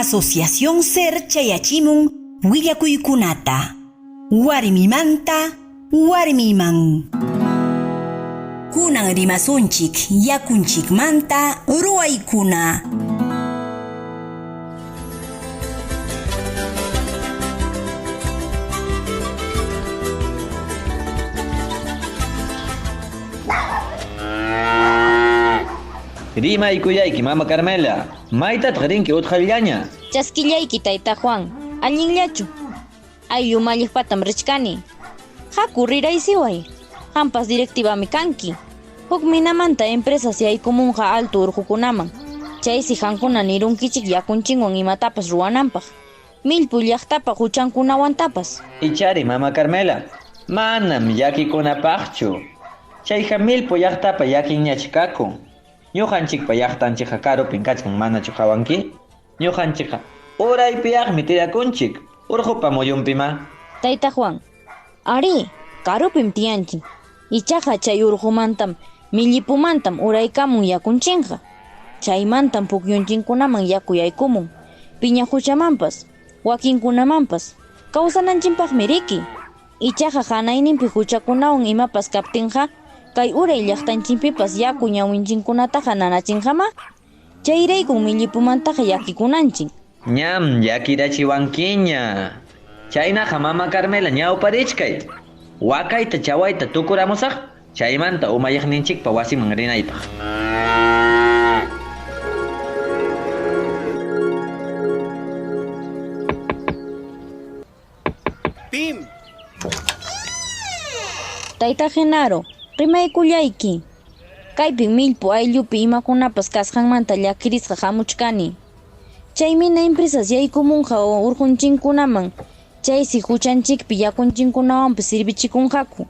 Asociación Ser chayachimun willakuykunata. Warmimanta warmiman. Kunan rimasunchik yakunchikmanta ruwaykuna. Rimaykullayki, mama Carmela. Maytataq rinki utqayllaña? Chaskillayki, tayta Juan. Allinllachu. Ayllu umalliqpatam richkani. Haku riraysiway. Qampas directivami kanki. Huk minamanta empresas yaykumunqa alto urqukunaman. Chaysi qankuna nirunkichik yakunchinwan imatapas ruwananpaq. Millpu llaqtapa huchankunawantapas. Ichari, mama Carmela. Manam llakikunapaqchu. Chayqa Millpu llaqtapa llakinñach kakun. Ñuqanchikpa llaqtanchikqa karupin kachkan manachu qawanki? Ñuqanchikqa uraypiyaqmi tiyakunchik. Urqupa muyunpima. Tayta Juan, arí, karupim tiyanchik. Ichaqa chay urqumantam, millipumantam uraykamun yakunchinqa. Chaymantam pukyunchinkunaman yaku yaykumun. Piña huchamanpas, wakinkunamanpas. Kawsananchikpaqmi riki. Ichaqa hanayninpi huchakunawan imapas kaptinqa, kay uray llaqtanchikpipas yaku ñawinchinkunataqa nanachinqama. Chayraykum millipumantaqa llakikunanchik. Ñam llakirachiwankiña. Chaynaqa mama Carmela ñawparichkay. Wakayta chawayta tukuramusaq, chaymanta umalliqninchikpa wasiman rinaypaq. Pim. Tayta Genaro, rimaykullayki. Kaypim Millpu ayllupi imakunapas kasqanmanta llakirisqa hamuchkani. Chay mina empresas yaykumunqa urqunchinkunaman, chaysi huchanchikpi yakunchinkunawanpas servichikunqaku.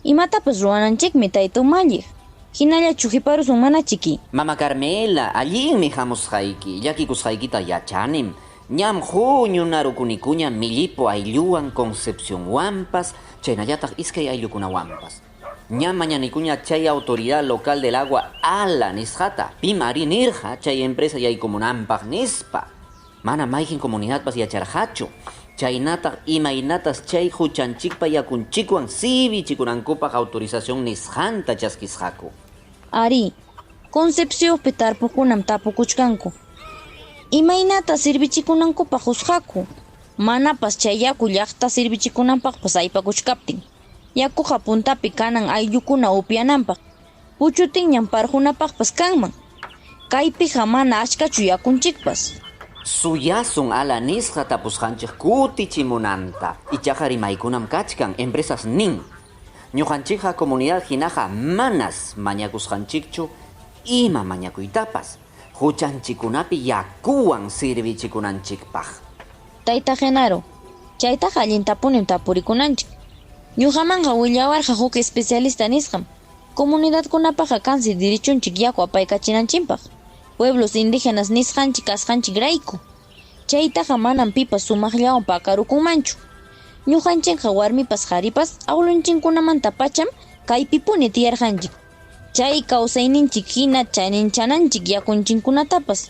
Imatapas ruwananchikmi tayta umalliq. Hinallachu qiparusun manachiki. Mama Carmela, allinmi hamusqayki, llakikusqaykita yachanim. Ñam huñunarukunikuña Millipo aylluwan Concepcionwanpas, chaynallataq iskay ayllukunawanpas. Ñam mañanikuña chay autoridad local del agua ala nisqata, pim ari nirqa chay empresa yaykumunanpaq nispa. Mana mayqin comunidadpas yacharqachu. Chaynataq imaynatas chay huchanchikpa yakunchikwan sibichikunankupaq autorización nisqanta chaskisqaku. Arí, Concepcionpi tarpukunam tapukuchkanku. Imaynata servichikunankupaq usqaku. Manapas chay yaku llaqta servichikunanpaqpas aypakuchkaptin. Yakuqa puntapi kanan ayllukuna upyananpaq. Puchutinñam parqunapaqpas kanman. Kaypiqa mana achkachu yakunchikpas. Suyasun ala nisqa tapusqanchik kutichimunanta. Ichaqa rimaykunam kachkan empresas nin. Ñuqanchikqa comunidad hinaqa manas mañakusqanchikchu ima mañakuytapas. Huchanchikunapi yakuwan servichikunanchikpaq. Tayta Genaro, chaytaqa allintapunim tapurikunanchik. Ñuqamanqa willawarqa huk especialista nisqam. Comunidadkunapaqa kansi derechunchik yaku apaykachinanchikpaq. Pueblos indígenas nisqanchik kasqanchikrayku. Chaytaqa manam pipas sumaqllawan pakarukunmanchu. Ñuqanchikqa warmipas qharipas awlunchikkunamanta pacham kaypipuni tiyarqanchik. Chay kawsayninchik hina chaninchananchik yakunchinkunatapas.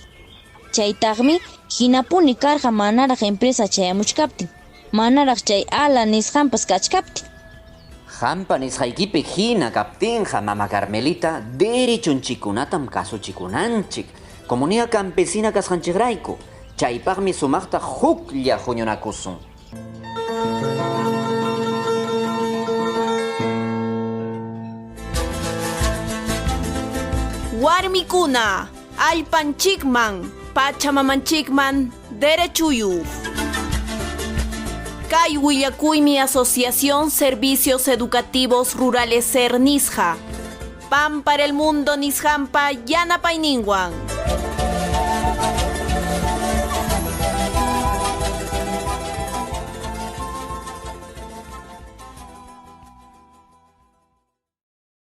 Chaytaqmi hinapuni karqa manaraq empresa chayamuchkaptin, manaraq chay ala nisqanpas kachkaptin. Hampa nisqaykipi hina kaptinqa mama Carmelita derechunchikkunatam kasuchikunanchik. Comunidad campesina kasqanchikrayku. Chaypaqmi sumaqta huklla huñunakusun. Warmikuna, allpanchikman, pachamamanchikman, derechuyuq. Kay willakuymi Asociación Servicios Educativos Rurales Ser nisqa. Pan para el mundo nisqampa yanapayninwan.